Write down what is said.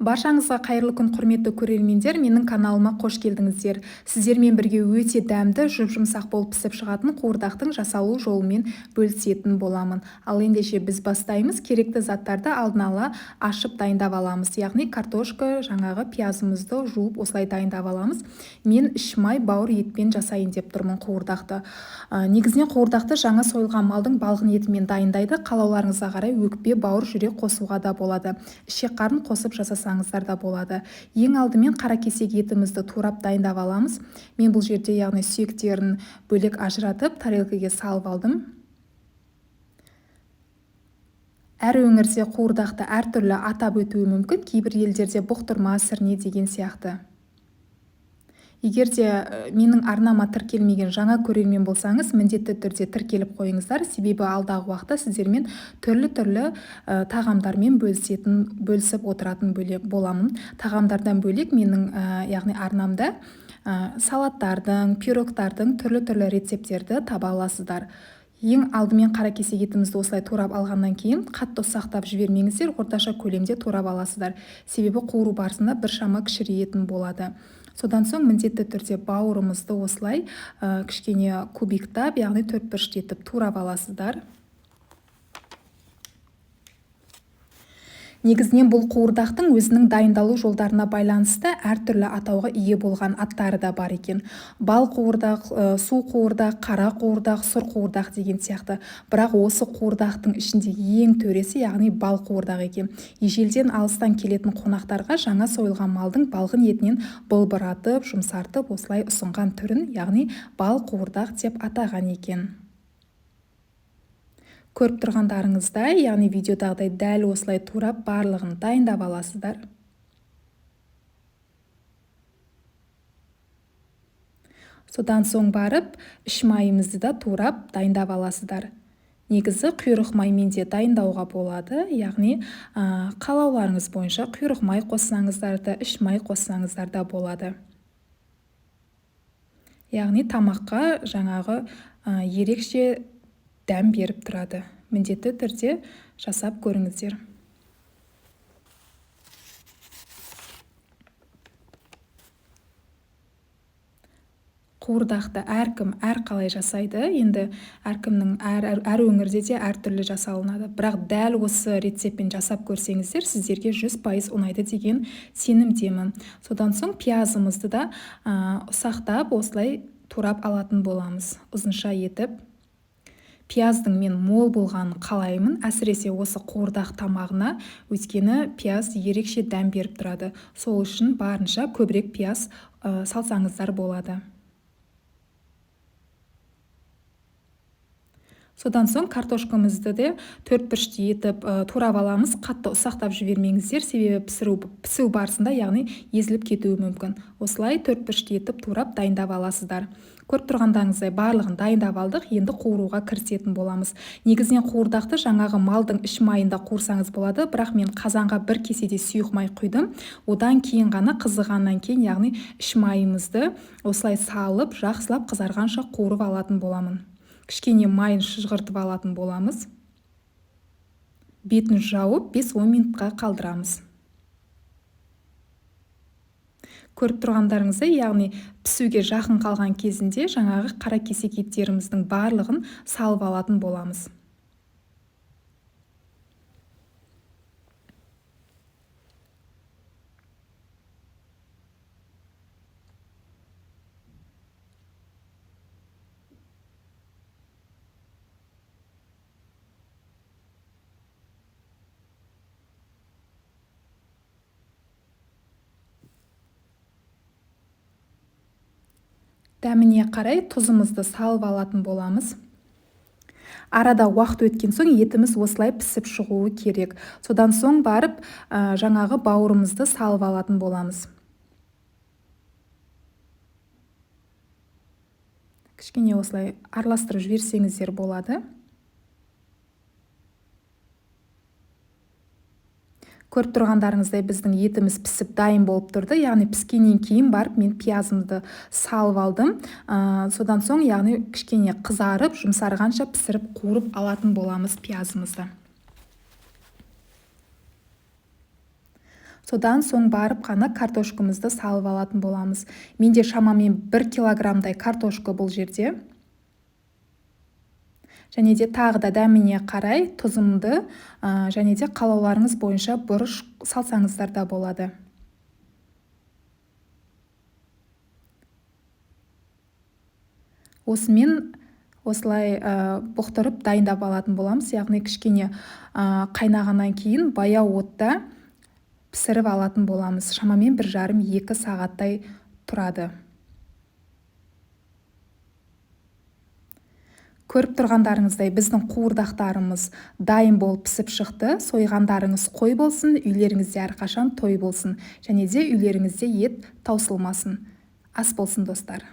Баршаңызға қайырлы күн, құрметті көрермендер, менің каналыма қош келдіңіздер. Сіздермен бірге өте дәмді, жұп-жұмсақ болып пісіп шығатын қуырдақтың жасалу жолымен бөлісетін боламын. Ал ендеше біз бастаймыз. Керекті заттарды алдын ала ашып дайындап аламыз. Яғни картошка, жаңағы пиязымызды жуып осылай дайындап аламыз. Мен іш май, бауыр етпен жасайын деп тұрмын қуырдақты. Негізінен қуырдақты жаңа сойылған малдың балғын етімен дайындайды. Қалауларыңызға қарай өкпе, бауыр, жүрек қосуға да болады. Ішек қарын қосып жасасаңыздар да болады. Ең алдымен қара кесек етімізді турап дайындап аламыз. Мен бұл жерде яғни сүйектерін бөлек ажыратып тарелкаге салып алдым. Әр өңірде қуырдақты әртүрлі атап өтуі мүмкін. Кейбір елдерде бұқтырма, сірне деген сияқты. Егер де менің арнама тіркелмеген жаңа көрермен болсаңыз, міндетті түрде тіркеліп қойыңыздар. Себебі алдағы уақытта сіздермен түрлі-түрлі тағамдармен бөлісіп отыратын боламын. Тағамдардан бөлек менің яғни арнамда салаттардың, пирогтардың түрлі-түрлі рецепттерді таба аласыздар. Ең алдымен қара кесек етімізді осылай турап алғаннан кейін қатты ұсақтап жібермеңіздер, орташа көлемде турап аласыздар. Себебі қуыру барысында біршама кішірейетін болады. Содан соң міндетті түрде бауырымызды осылай кішкене кубиктап, яғни төрт бұрыштетіп турап аласыздар. Негізінен бұл қуырдақтың өзінің дайындалу жолдарына байланысты әртүрлі атауға ие болған аттары да бар екен. Бал қуырдақ, су қуырдақ, қара қуырдақ, сұр қуырдақ деген сияқты. Бірақ осы қуырдақтың ішінде ең төресі, яғни бал қуырдақ екен. Ежелден алыстан келетін қонақтарға жаңа сойылған малдың балғын етінен былбыратып, жұмсартып, осылай ұсынған түрін, яғни бал қуырдақ деп атаған екен. Көріп тұрғандарыңыздай, яғни видеодағыдай дәл осылай турап барлығын дайындап аласыздар. Содан соң барып, іш майымызды да турап дайындап аласыздар. Негізі құйрық маймен де дайындауға болады, яғни қалауларыңыз бойынша құйрық май қоссаңыздар да, іш май қоссаңыздар да болады. Яғни тамаққа жаңағы ерекше дәм беріп тұрады. Міндетті түрде жасап көріңіздер. Қуырдақты әркім әрқалай жасайды. Енді әркімнің әр өңірде де әртүрлі жасалынады. Бірақ дәл осы рецептпен жасап көрсеңіздер, сіздерге 100% ұнайды деген сенімдемін. Содан соң пиязымызды да ұсақтап осылай турап алатын боламыз. Ұзынша етіп. Пияздың мен мол болғанын қалаймын, әсіресе осы қуырдақ тамағына, өйткені пияз ерекше дәм беріп тұрады. Сол үшін барынша көбірек пияз салсаңыздар болады. Содан соң картошкамызды де төрт бұрышты етіп турап аламыз. Қатты ұсақтап жібермеңіздер, себебі пісу барысында, яғни езіліп кетуі мүмкін. Осылай төрт бұрышты етіп турап дайындап аласыздар. Көріп тұрғандарыңыздай барлығын дайындап алдық, енді қуыруға кірісетін боламыз. Негізінен қуырдақты жаңағы малдың іш майында қуырсаңыз болады, бірақ мен қазанға бір кеседей сұйық май құйдым. Одан кейін ғана қызығаннан кейін, яғни іш майымызды осылай салып, жақсылап қызарғанша қуырып алатын боламын. Кішкене майын шыжғыртып алатын боламыз. Бетін жауып 5-10 минутқа қалдырамыз. Көріп тұрғандарыңыздай, яғни пісуге жақын қалған кезінде жаңағы қара кесек еттеріміздің барлығын салып алатын боламыз. Дәміне қарай тұзымызды салып алатын боламыз. Арада уақыт өткен соң етіміз осылай пісіп шығуы керек. Содан соң барып, жаңағы бауырымызды салып алатын боламыз. Кішкене осылай араластырып жіберсеңіздер болады. Көріп тұрғандарыңыздай біздің етіміз пісіп дайын болып тұрды. Яғни піскеннен кейін барып мен пиязымды салып алдым. Содан соң яғни кішкене қызарып, жұмсарғанша пісіріп қуырып алатын боламыз пиязымызды. Содан соң барып қана картошкамызды салып алатын боламыз. Менде шамамен 1 килограммдай картошка бұл жерде. Және де тағы да дәміне қарай тұзымды және де қалауларыңыз бойынша бұрыш салсаңыздар да болады. Осымен осылай бұқтырып дайындап алатын боламыз. Яғни кішкене қайнағаннан кейін баяу отта пісіріп алатын боламыз. Шамамен 1,5-2 сағаттай тұрады. Көріп тұрғандарыңыздай біздің қуырдақтарымыз дайын болып пісіп шықты. Сойғандарыңыз қой болсын, үйлеріңізде әрқашан той болсын және де үйлеріңізде ет таусылмасын. Ас болсын, достар.